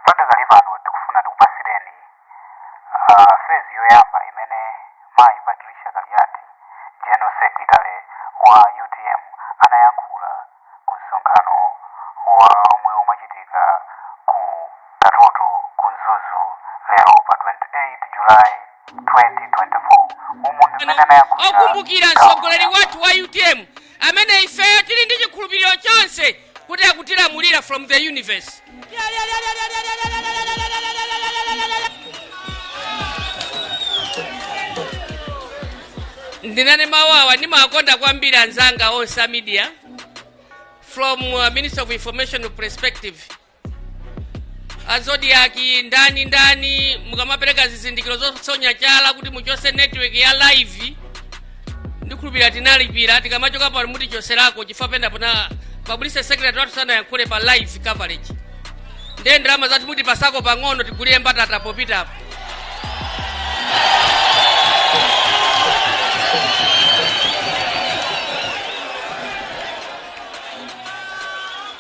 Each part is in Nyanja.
Padakali pano tikufuna tikupasireni phase yoyamba imene mayi Patricia Kaliati, General Secretary wa UTM, anayankhula ku msonkhano wa omwe umachitika ku Katoto ku Mzuzu lero pa 28 July 2024. Umu ndi mmene anayankhulira. Okumbukira mtsogoleri wathu wa UTM amene ifeyo tili ndi chikhulupiriro chonse kuti akutilamulira from the universe. Ndinene mawu awa, ndimawakonda kwambiri anzanga onse a media. From Minister of Information perspective, a Zodiak, ndani ndani, mukamapereka zizindikiro zosonya chala kuti muchose network ya live, ndikhulupirira tinalipira. Tikamachoka pano mutichoserako, chifukwa pena pona publicity secretary wathu sanayankhule pa live coverage, ndiye ndalama zathu mutipasako pang'ono tigulire mbatata popitapo.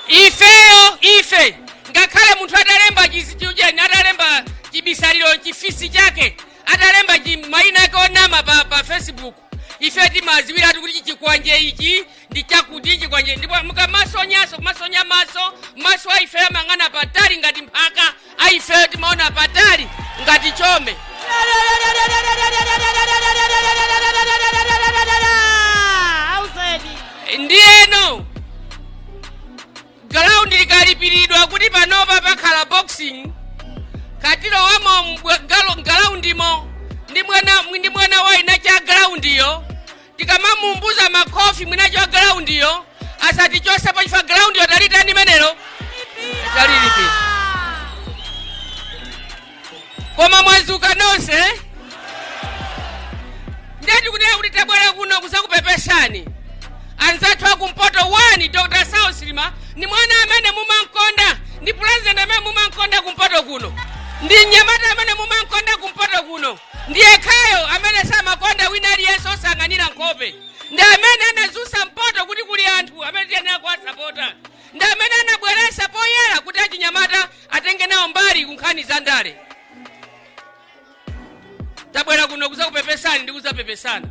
Ifeyo ife, ngakhale munthu atalemba chichujeni, atalemba chibisaliro, chifisi chake, atalemba mayina ake onama pa Facebook, ife timaziwiratu kuti chikwanje ichi ndi chakuti chikwanje. Ndipo mukamasonyaso kumasonya maso, maso a ifeyo amang'ana patali ngati mphaka, a ifeyo timaona patali ngati chome. Auzeni. Ndiyeno ground likalipiridwa kuti panopa pakhala boxing, katilowamo groundimo ndi mwana wa ina cha groundiyo, tikamamumbuza makhofi mwina cha groundiyo asatichosepo, chifukwa groundiyo talitani menelo talilipira. Koma mwazuka nonse? Ndiye tikunena kuti tabwera kuno kuzakupepesani anzathu akumpoto. 1 Dr Saulos Chilima ni mwana amene mumankonda, ndi president amene mumankonda kumpoto kuno, ndi mnyamata amene mumankonda kumpoto kuno, ndi yekhayo amene samakonda wina aliyense osang'anira nkhope, ndi amene anazusa mpoto kuti kuli anthu amene tiyenera kuwasapota, ndi amene anabweresa poyera kuti achinyamata atenge nawo mbali ku nkhani za ndale. Tabwera kuno kuzakupepesani ndi kuzapepesana.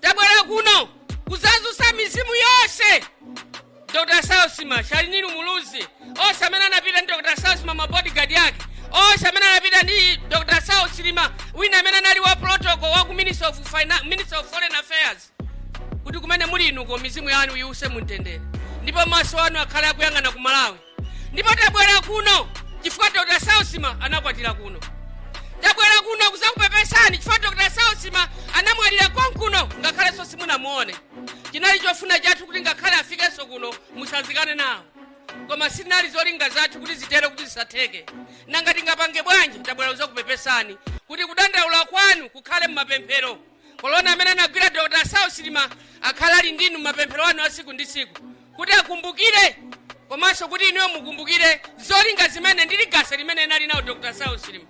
Tabwera kuno kuzazusa mizimu yonse, Dr Saulos Chilima, Shanil Muluzi, onse amene anapita ndi Dr Saulos Chilima, mabodyguard yake onse amene anapita ndi Dr Saulos Chilima, wina amene anali wa protocol wa ku Minister of Foreign Affairs, kuti kumene muli inuko mizimu yanu iwuse mumtendere ndipo maso anu akhale akuyang'ana ku Malawi. Ndipo tabwera kuno chifukwa Dr Saulos Chilima anakwatira kuno. Tabwera kuno kuzakupepesani chifukwa Dr Saulos Chilima anamwalira konkuno, ngakhalenso simunamuone. Chinali chofuna chathu kuti ngakhale afikenso kuno musazikane nawo, koma sitinali zolinga zathu kuti zitere, kuti zisatheke. Nanga tingapange bwanji? Tabwera kuzakupepesani kuti kudandaula kwanu kukhale mmapemphero. Kolona amene anagwira Dr Saulos Chilima akhale ali ndinu mmapemphero anu a siku ndi siku, kuti akumbukire komanso kuti inuyo mukumbukire zolinga zimene ndi legacy limene anali nawo Dr Saulos Chilima.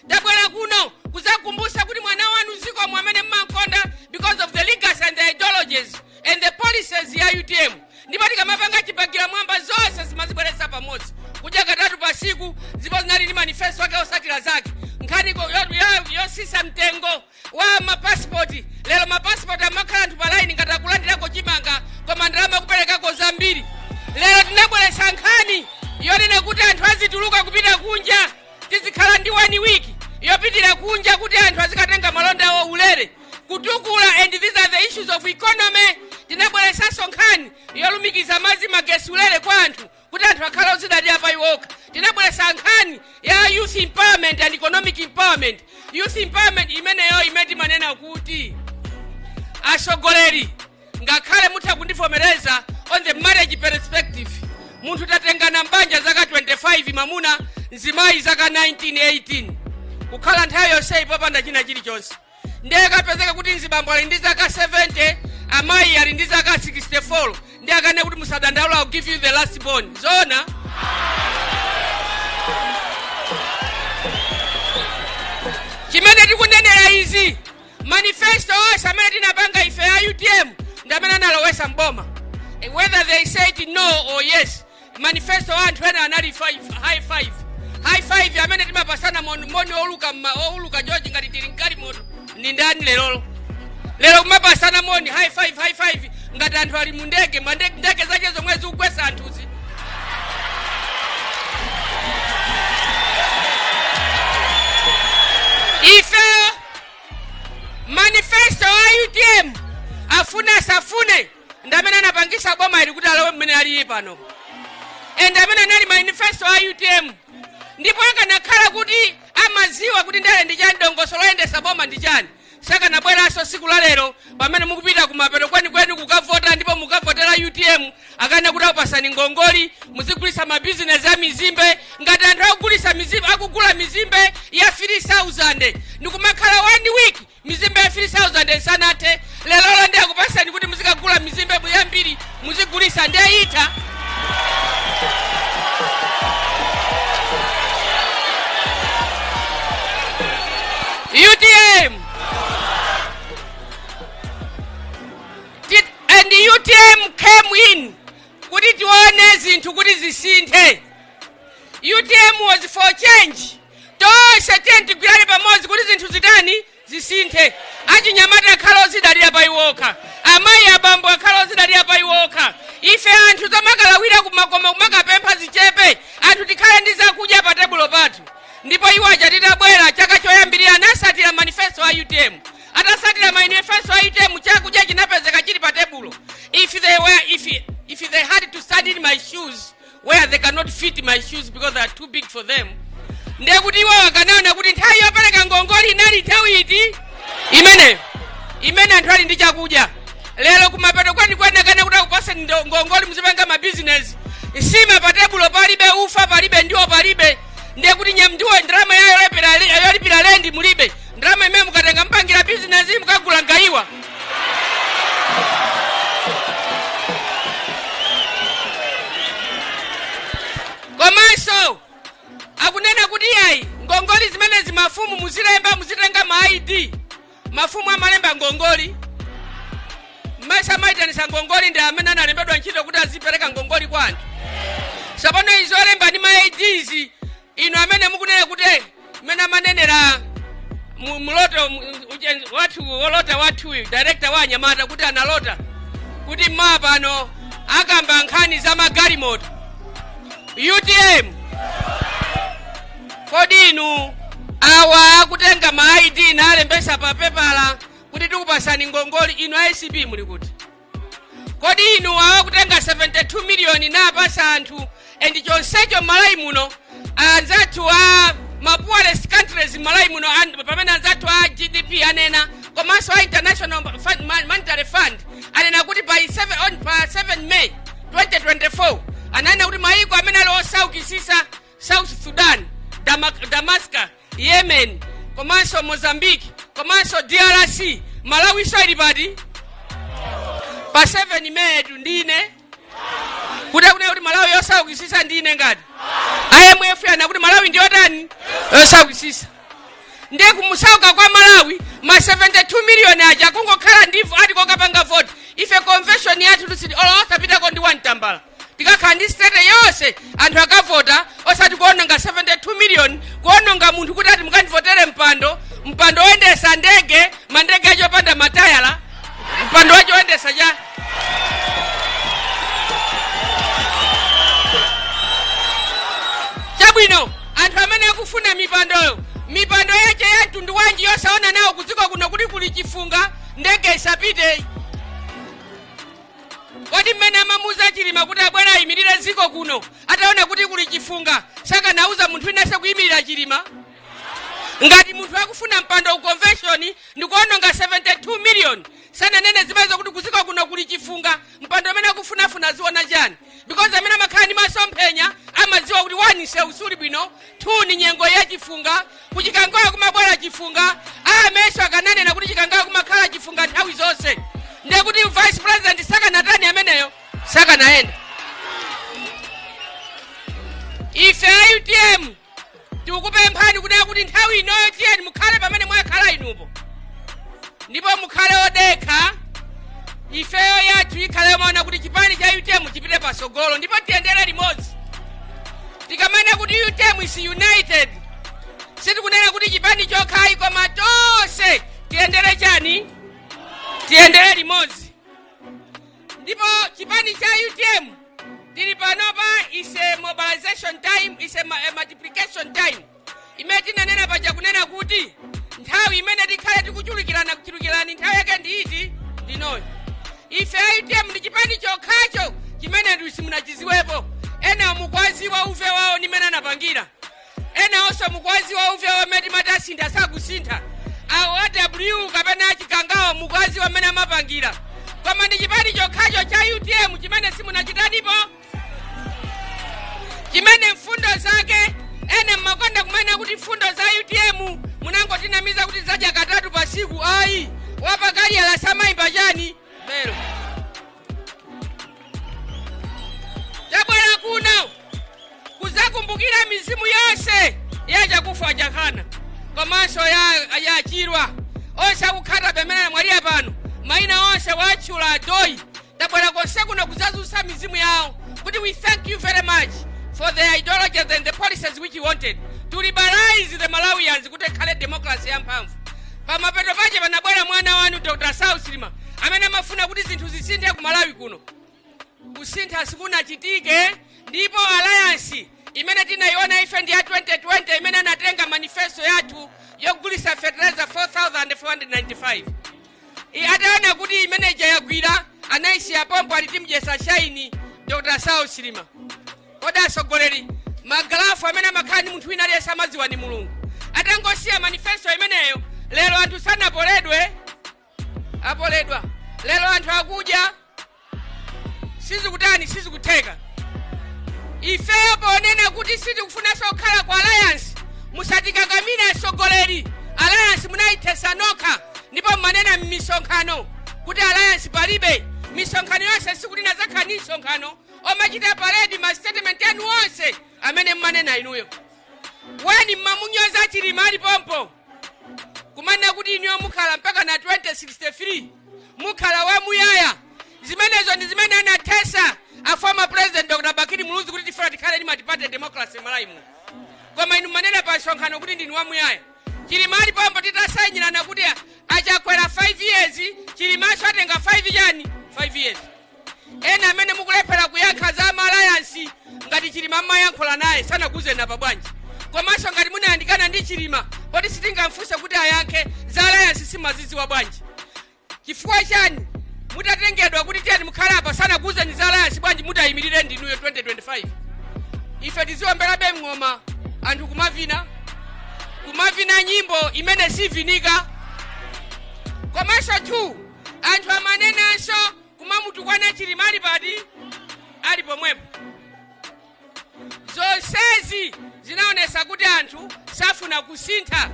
Tabwera kuno kuzakumbutsa kuti mwana wanu zikomo amene mmankonda because of the legacy and the ideologies and the policies ya UTM. Ndipo tikamapanga chibagira mwamba, zonse zimazibweretsa pamodzi, kudya katatu pa siku, ndipo zinali ndi manifesto ake osatira zake. Nkhani yosisa mtengo wa mapasipoti, lero mapasipoti amakhala anthu pa laini ngati akulandirako chimanga, koma ndalama kuperekako zambiri. Lero tinabweretsa nkhani yonena kuti anthu azituluka kupita kunja, tizikhala ndi one week yopitira kunja kuti anthu azikatenga malonda awo ulere, kutukula, and these are the issues of economy. Tinabweretsanso nkhani yolumikiza madzi, magesi ulere kwa anthu, kuti anthu akhale ozidalira pa iwo okha. Tinabweretsa nkhani ya youth empowerment and economic empowerment. Youth empowerment imeneyo imene timanena kuti atsogoleri, ngakhale mutha kundivomereza on the marriage perspective, munthu tatengana mbanja zaka 25, mamuna mzimayi zaka 19, 18, kukhala nthawi yonseyi popanda china chilichonse, ndiye kapezeka kuti mzibambo ali ndi zaka 70, amayi ali ndi zaka 64, ndi akane kuti musadandaula, I'll give you the last born. Zona chimene tikunenera izi, manifesto onse amene tinapanga ife ya UTM ndi amene analowesa mboma, whether they said no or yes. Manifesto anthu ena anali high five high. High five amene timapasana moni moni oluka owuluka chonchi ngati tili mgalimoto ndi ndani lerolo? Lero kumapasana moni high five, high five ngati anthu ali mu ndege, ndege zake zomwe zikugwesa anthuzi. Ife manifesto a UTM, afune asafune, ndi amene anapangisa boma ili kuti alowe mmene alili pano, and amene anali manifesto a UTM. Ndipo akanakhala kuti amaziwa kuti ndale ndi chani, dongosolo loyendesa boma ndi chani, sakanabweranso siku la lero pamene mukupita kumapeto kwenikweni kukavota, ndipo mukavotera UTM. Akana kuti akupasani ngongoli muzigulisa mabizinesi a mizimbe. Ngati anthu akugulisa mizimbe, akugula mizimbe ya 3000 ndikumakhala one week mizimbe ya 3000 isanathe, lerolo ndi akupasani kuti muzikagula mizimbe yambiri muzigulisa, ndiye itha. UTM and UTM came in kuti tione zinthu kuti zisinthe. UTM was for change. Tonse tiye tigwirane pamodzi kuti zinthu zitani? Zisinthe. Achinyamata akhale ozidalira pa iwo okha, amayi, abambo akhale ozidalira pa iwo okha. Ife anthu zomakalawira kumakomo kumakapempha zichepe, anthu tikhale ndi zakudya pa tebulo pathu. Ndipo iwo aja titabwera chaka choyambirira anasatira manifesto a UTM. Atasatira manifesto a UTM, chakudya chinapezeka chili pa tebulo. If they had to stand in my shoes where they cannot fit my shoes because they are too big for them, ndiye kuti iwo akanaona kuti nthawi yopereka ngongole inali nthawi iti imeneyo imene anthu ali ndi chakudya. Lero kumapeto kwenikweni akana kuti akupaseni ngongole muzipanga mabizinesi, nsima pa tebulo palibe, ufa palibe, ndiwo palibe, ndiye kuti ndiwo ndalama yayo yolipira lendi mulibe. Ndalama imene mukatenga mupangira bizinesi, mukagula ngayiwa. Komanso akunena kuti yayi, ngongoli zimenezi mafumu muzilemba, muzitenga ma ID. Mafumu amalemba ngongoli? Mmesa amayitanisa ngongoli ndi amene analembedwa ntchito kuti azipereka ngongoli kwa anthu? Tsopano izi olemba ndi ma IDs, inu amene mukunena kuti mmene amanenera mloto wathu, wolota wathuyu, director wa anyamata, kuti analota kuti mmawa pano akamba nkhani za magalimoto. UTM, kodi inu awa akutenga ma ID nalembesa pa pepala kuti tikupasani ngongoli, inu a ACB muli kuti? Kodi inu awa kutenga 72 miliyoni napasa anthu, and chonsecho m'Malawi muno anzathu a ma poorest countries m'Malawi muno, pamene anzathu a GDP anena, komanso a International Monetary Fund anena kuti by 7, on, pa 7 May 2024 ananena kuti mayiko amene ali osaukisisa, South Sudan, Damascus, Yemen, komanso Mozambique, komanso DRC, Malawi so ili pati? Pa 7 May tu ndine kuti akunena kuti Malawi yosaukisisa ndine ngati IMF yana kuti Malawi ndiyotani? Yosaukisisa. Ndiye kumusauka kwa Malawi, ma 72 miliyoni aja kungokhala ndivu ati kokapanga vote. Ife convention yathu tusiti olo osapitako ndi wamtambala, tikakhala ndi state yonse, anthu akavota, osati kuononga 72 million, kuononga munthu kuti ati mukandivotere mpando, mpando woyendesa ndege, mandege acho opanda matayala, mpando wacho woyendesa cha chabwino. Anthu amene akufuna mipandoyo, mipando yache ya mtundu wanji yosaona nawo kudziko kuno kuti kuli chifunga, ndege isapite? Kodi mmene amamuuza Chilima kuti abwere ayimirire dziko kuno, ataona kuti kuli chifunga, sakanauza munthu winanso kuyimirira Chilima? Ngati munthu akufuna mpando ku convention ndikuononga 72 million, sananene zimenezo kuti kudziko kuno kuli chifunga, mpando amene akufunafuna aziona chani? Because amene amakhala ndi masomphenya amadziwa kuti 1 msewu suli bwino, 2 ni nyengo ya chifunga, kuchikangawa kumabwera chifunga. Ameso akananena kuti Chikangawa kumakhala chifunga nthawi zonse, ndiye kuti vice president sakanatani ameneyo, sakanayenda. Ife a UTM tikukupemphani kunena kuti nthawi inoyo tiyeni mukhale pamene mwakhala inupo, ndipo mukhale odekha. Ifeyo yathu ikhale yomaona kuti chipani cha UTM chipite pasogolo, ndipo tiyendere limodzi. Tikamanena kuti UTM is united, sitikunena kuti chipani chokhayi, koma tonse tiyendere chani? Tiyendere limodzi. Ndipo chipani cha UTM tili panopa is a mobilization time, is a multiplication time imene tinanena paja, kunena kuti nthawi imene tikhale tikuchulukirana kuchulukirani, nthawi yake ndi iti? Ndinoyo. Ife a UTM ndi chipani chokhacho chimene ndi simunachiziwepo. Ena mukwaziwa uve wawo nimene anapangira, ena onso mukwaziwa uve wawo amene timati asintha, sakusintha. Awo a W kapena achikangawo mukwaziwa amene amapangira, koma ndi chipani chokhacho cha UTM chimene simunachitanipo, chimene mfundo zake ena mmakonda kumanena kuti mfundo za UTM munangotinamiza kuti zadya katatu pa siku. Ayi, wapakaliyala samayimba chani belo. Tabwera kuno kuzakumbukira mizimu yonse ya Chakufwa Chahana komanso ya Chirwa, onse akukhata pamene mwaliya pano, mayina onse watchula adoyi. Tabwera konse kuno kuzazutsa mizimu yawo kuti we thank you very much for the ideologies and the policies which you wanted to liberalize the Malawians kuti ikhale democracy yamphamvu. Pamapeto pache panabwera mwana wanu Dr Saulos Chilima amene amafuna kuti zinthu zisinthe ku Malawi kuno. Kusintha sikunachitike, ndipo alliance imene tinayiona ife ndi ya 2020 imene anatenga manifesto yathu yogulisa fertilizer 4495. Ataona kuti imene ija yagwira, anayisiya pompo, ali timdyesa shaini Dr Saulos Chilima. Kodi atsogoleri, magalafu amene amakhala ndi munthu wina aliyense amadziwa ni Mulungu. Atangosiya manifesto imeneyo, lero anthu sanapoledwe? Apoledwa. Lero anthu akudya, sizikutani? Sizikutheka. Ifeyo ponena kuti sitikufunanso kukhala ku alliance, musatikakamire atsogoleri. Alliance munayithesa nokha, ndipo mmanena m'misonkhano kuti alliance palibe. Misonkhano yonse sikuti nazakhala ni msonkhano omachita parade ma statement anu onse amene mmanena inuyo. Weni mmamunyoza Chilima ali pompo, kumanena kuti inuyo mukhala mpaka na 2063, mukhala wamuyaya. Zimenezo ndi zimene anathesa a former President Dr Bakili Muluzi, kuti tifuna tikhale ndi multi-party democracy Malawi muno, koma inu mmanena pa msonkhano kuti ndinu wamuyaya. Chilima ali pompo, titasayinirana kuti achakwera 5 years, Chilimanso atenga 5 chani? 5 years. Ena amene mukulephera kuyankha za ma alliance, ngati Chilima mmayankhula naye, sanakuuzeni apa bwanji? Komanso ngati munayandikana ndi Chilima, poti sitingamfunse kuti ayankhe za alliance, simazidziwa bwanji? Chifukwa chani mutatengedwa kuti tiyeni mukhale apa, sanakuuzeni za alliance bwanji? Mutayimirire ndinuyo 2025, ife tiziwomberabe ng'oma, anthu kumavina, kumavina nyimbo imene sivinika. Komanso 2 anthu amanenanso kumamutukwana Chilima ali pati? Ali pomwepo. Zonsezi zinaonesa kuti anthu safuna kusintha.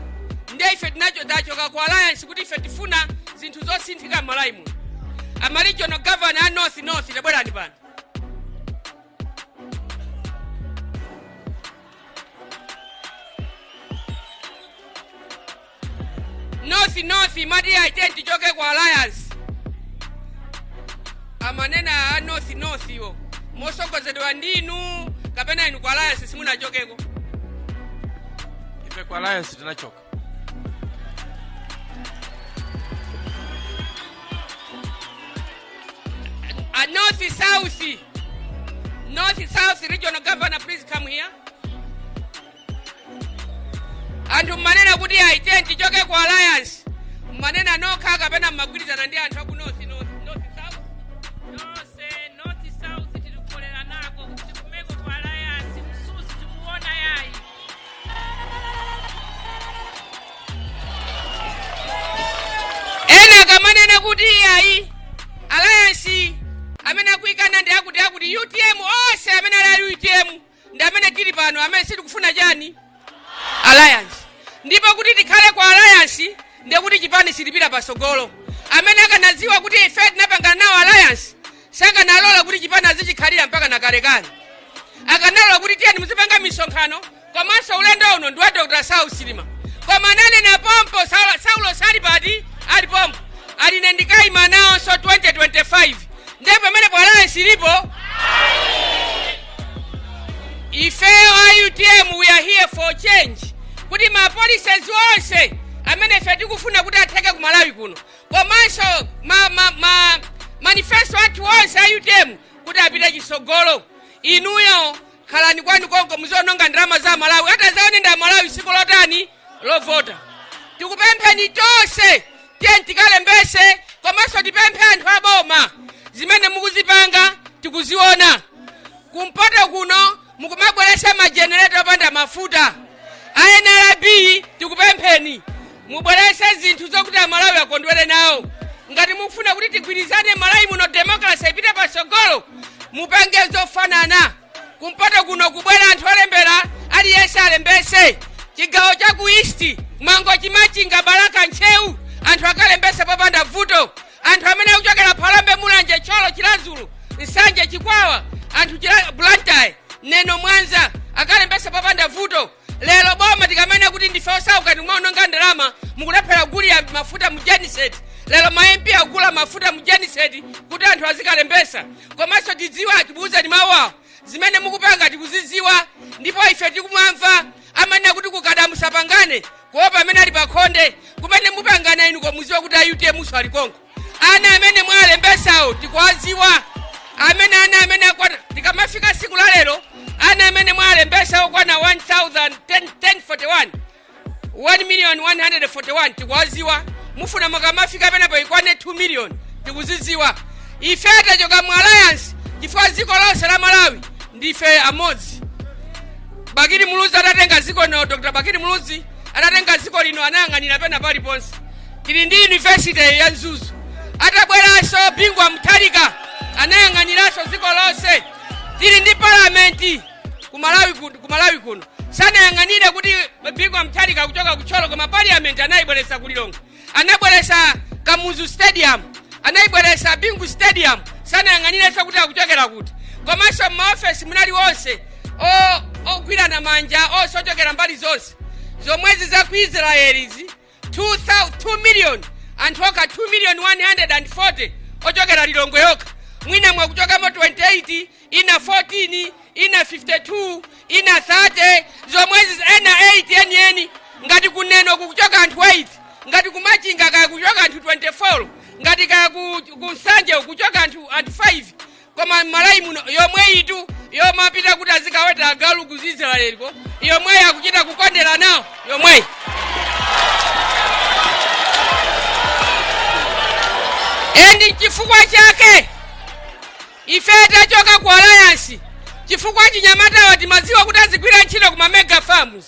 Ndiye ife tinacho tachoka ku alliance kuti ife tifuna zinthu zosinthika m'Malawi muno. Ama regional governor a North North, tabwerani pano. North North imati aite tichoke ku alliance. Amanena a North North iwo mosogozedwa ndinu, kapena inu ku alliance simunachokeko? Ife ku alliance tinachoka. A North South, North South regional governor, please come here. Anthu mmanena kuti aite tichoke ku alliance, mmanena nokha kapena mmagwirizana ndi anthu aku North North, North South? Nonse North South tikukolera nako kuti tikumeko ku alliance, msuzi tikuona yayi. Ena akamanena kuti ayi, alliance amene akuyikana ndi akuti akuti, UTM onse amene ali a UTM ndi amene tili pano amene sitikufuna chani? Alliance. Ndipo kuti tikhale ku alliance ndiye kuti chipani silipira pasogolo. Amene akanadziwa kuti ife tinapangana nawo alliance, sakanalola kuti chipani azichikhalira mpaka nakalekale. Akanalola kuti tiyeni muzipanga misonkhano, komanso ulendo uno ndi wa Dr Saulos Chilima. Koma ananena pompo Saulo sali pati? Ali pompo, aline ndikayima nawonso 2025. Ndiye pamenepo alliance ilipo. Ifeyo a UTM, we are here for change, kuti ma policies onse amene ife tikufuna kuti atheke ku Malawi kuno, komanso ma manifesto athu onse a UTM kuti apite chitsogolo. Inuyo khalani kwanu konko, muziononga ndalama za Malawi. Atazaone ndi Amalawi tsiku lotani? Lovota. Tikupempheni tonse, tiye tikalembese. Komanso tipemphe anthu aboma, zimene mukuzipanga tikuziona. Kumpoto kuno mukumabweresa majenereta opanda mafuta. A NRB, tikupempheni mubwerese zinthu zokuti Amalawi akondwere nawo. Ngati mukufuna kuti tigwirizane Malawi muno, democracy ipite patsogolo, mupange zofanana. Kumpoto kuno kubwera anthu olembera, aliyense alembese. Chigawo cha ku East, Mangochi, Machinga, Balaka, Ntcheu, anthu akalembese popanda vuto. Anthu amene akuchokera Phalombe, Mulanje, Thyolo, Chiradzulu, Nsanje, Chikwawa, anthu Blantyre, Neno, Mwanza, akalembese popanda vuto. Lero boma tikamene kuti ndife osauka, tikumaononga ndalama, mukulephera kugulira mafuta mu genset. Lero ma MP akugula mafuta mu genset kuti anthu azikalembesa. Komanso tidziwa, tikuwuzani mawu awo, zimene mukupanga tikuzidziwa ndipo ife tikumamva. Amanena kuti kukada musapangane kuopa amene ali pakhonde. Kumene mupangana inu, komuziwa kuti a UTM so ali konko. Ana amene mwalembesawo tikuwaziwa, amene ana amene akwana, tikamafika tsiku la lero, ana amene mwalembesa okwana 1041, 1 million 141, tikuwaziwa. Mufuna mukamafika penapo ikwane 2 million, tikuziziwa. Ife tachoka mu alliance chifukwa dziko lonse la Malawi ndife amodzi. Bakili Muluzi atatenga dziko lino, Dr Bakili Muluzi atatenga dziko lino, anayang'anira pena paliponse. Tili ndi University ya Mzuzu. Atabweranso Bingu Mutharika, anayang'aniranso dziko lonse. Tili ndi palamenti ku Malawi kuno. Sanayang'anire kuti Bingu Mutharika kuchoka kuThyolo, koma parliament anayibweretsa ku Lilongwe. Anabweretsa Kamuzu Stadium, anayibweretsa Bingu Stadium, sanayang'anirenso kuti akuchokera kuti. Komanso m'maofesi munali onse ogwirana manja, onse ochokera mbali zonse. Zomwezi za ku Israelizi, 2 million anthu okha, 2 million 140 ochokera Lilongwe yokha, mwina mwakuchokamo 28, ina 14, ina 52, ina 30, zomwezi ena 8 enieni. Ngati kuneno kukuchoka anthu 8, ngati kuMachinga kaya kuchoka anthu 24, ngati kaya ku Nsanje kuchoka anthu 5, koma Malawi muno yomwe itu yomapita kuti azikaweta agalu ku Israeliko, yomweyi akuchita kukondera nawo yomweyi. And chifukwa chake ife tachoka ku alliance, chifukwa chinyamatawa timadziwa kuti azigwira ntchito kuma mega farms.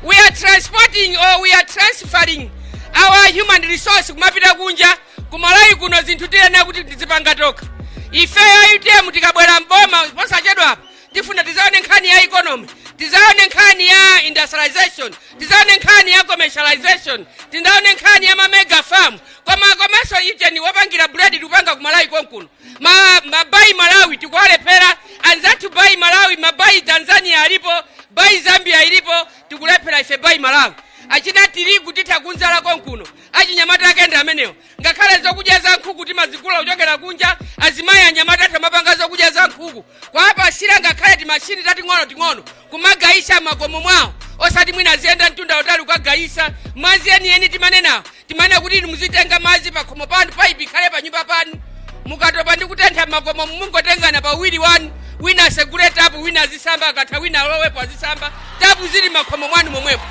We are transporting or we are transferring our human resource kumapita kunja. Kumalawi kuno zinthu tiyenera kuti tizipanga tokha. Ifeyo UTM tikabwera mboma posachedwa apa, tifuna tizaone nkhani ya economy, tizaone nkhani ya industrialization, tizaone nkhani ya commercialization, tizaone nkhani ya mamega farm. Koma komanso icheni wopangira bread tikupanga kumalawi konkuno. Ma Buy Malawi tikuwalephera anzathu. Buy Malawi, ma Buy Tanzania alipo, Buy Zambia ilipo, tikulephera ife Buy Malawi. Achina tirigu titha kunzala konkuno, achinyamata akenda amenewo. Ngakhale zokudya za nkhuku timazigula kuchokera kunja. Azimayi, anyamata tamapanga zokudya za nkhuku, kwapasira ngakhale timashini tating'ono ting'ono kumagayisa makomo mwawo, osati mwina aziyenda mtunda utali kukagayisa. Madzi enieni timanenawo, timanena kuti inu muzitenga madzi pakhomo panu, paipi ikhale pa nyumba panu. Mukatopa ndi kutentha makomo, mungotengana pawiri wanu, wina asegule tapu, wina azisamba, akatha wina alowepo azisamba. Tapu zili makhomo mwanu momwepo.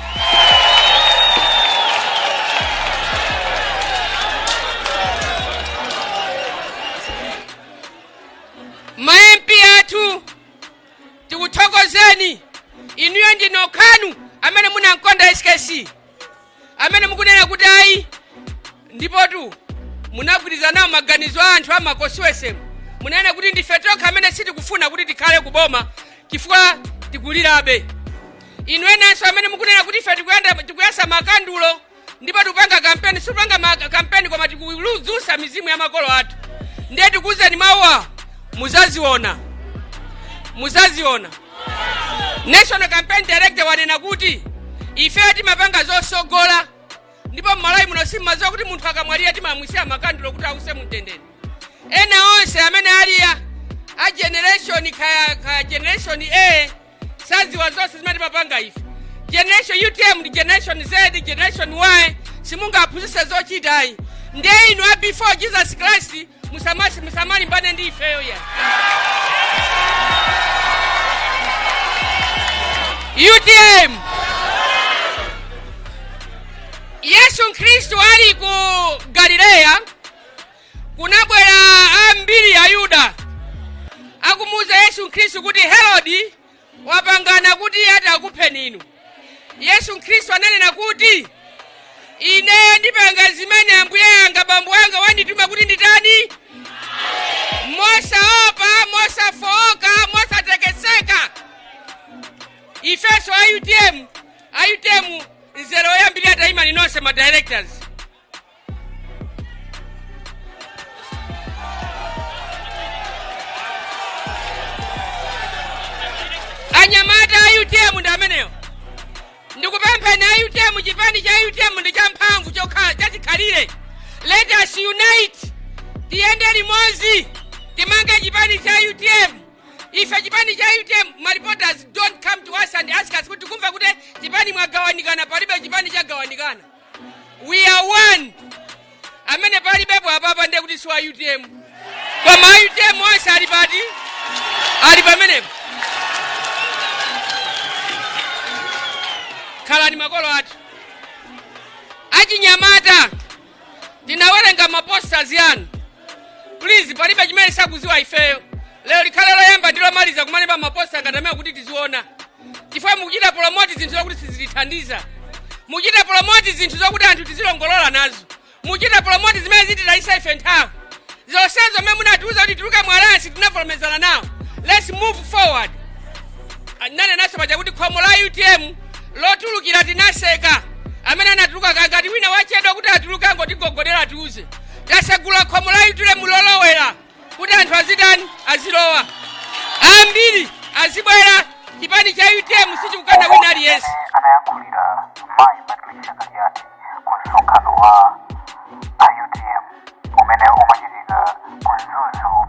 Ma MP athu, tikuthokozeni inuyo, ndinokhanu amene munamkonda SKC, amene mukunena kuti ayi. Ndipotu munagwirizana nawo maganizo a anthu amakosiwesemu. Munanena kuti ndife tokha amene sitikufuna kuti tikhale kuboma chifukwa tikulirabe. Inu enanso amene mukunena kuti ife tikuyasa makandulo ndipo tikupanga kampeni, sikupanga kampeni, koma tikudzutsa mizimu ya makolo athu. Ndiye tikuwuzeni mawu awo, muzaziona, muzaziona. National Campaign Director wanena kuti ife timapanga zosogola, ndipo mmalawi muno simmadziwa kuti munthu akamwalira timamwisiya makandulo kuti ause mumtendere. Ena onse amene ali a generation kaya, kaya generation A. Saziwa zonse zimene timapanga ife. Generation UTM ndi Generation Z, Generation Y, simungaphunzitse zochita ayi. Ndiye inu a Before Jesus Christ, musamalimbane ndi ifeyo ya UTM. Yesu Khristu ali ku Galileya, kunabwera ambiri Ayuda akumuwuza Yesu Khristu kuti Herodi wapangana kuti ati akupheni inu. Yesu Khristu ananena kuti, "Ineyo ndipanga zimene Ambuye anga, bambo anga wandituma kuti nditani, mosaopa, mosafowoka, mosatekeseka." Ifenso a UTM, a UTM nzere oyambirira, tayimani nonse ma directors. Anyamata a UTM ndi amenewo. Ndikupempheni a UTM, chipani cha UTM ndi champhamvu chachikhalire. Let us unite, tiyende limodzi, timange chipani cha UTM. Ife chipani cha UTM, ma reporters, don't come to us and ask us kuti tikumva kuti chipani mwagawanikana. Palibe chipani chagawanikana, we are one. Amene palibepo apapa ndiye kuti si wa UTM, koma a UTM onse ali pati? Ali pamenepo. Khalani makolo athu. Achinyamata, tinawerenga ma posters yanu. Please, palibe chimene sakuziwa ifeyo. Lero likhale loyamba ndi lomaliza kumalemba ma poster ngati amene kuti tiziona, chifukwa mukuchita promote zinthu zokuti sizitithandiza, mukuchita promote zinthu zokuti anthu tizilongolola nazo, mukuchita promote zimene zititayisa ife nthawi. Zonsezo zomwe munatiuza kuti tuluke mu alliance, tinavomerezana nawo. Let's move forward. Nanenaso paja kuti khomo la UTM lotulukira tinaseka. Amene anatuluka, ngati wina wachedwa kuti atuluke, angotigogodera, atiuze. Tasegula khomo la UTM lolowera kuti anthu azitani? Azilowa, ambiri azibwera. Chipani cha UTM sichikukana wina aliyense. Mmene anayankhulira mayi Patricia Kaliati ku msonkhano wa a UTM umene umachitika ku Mzuzu.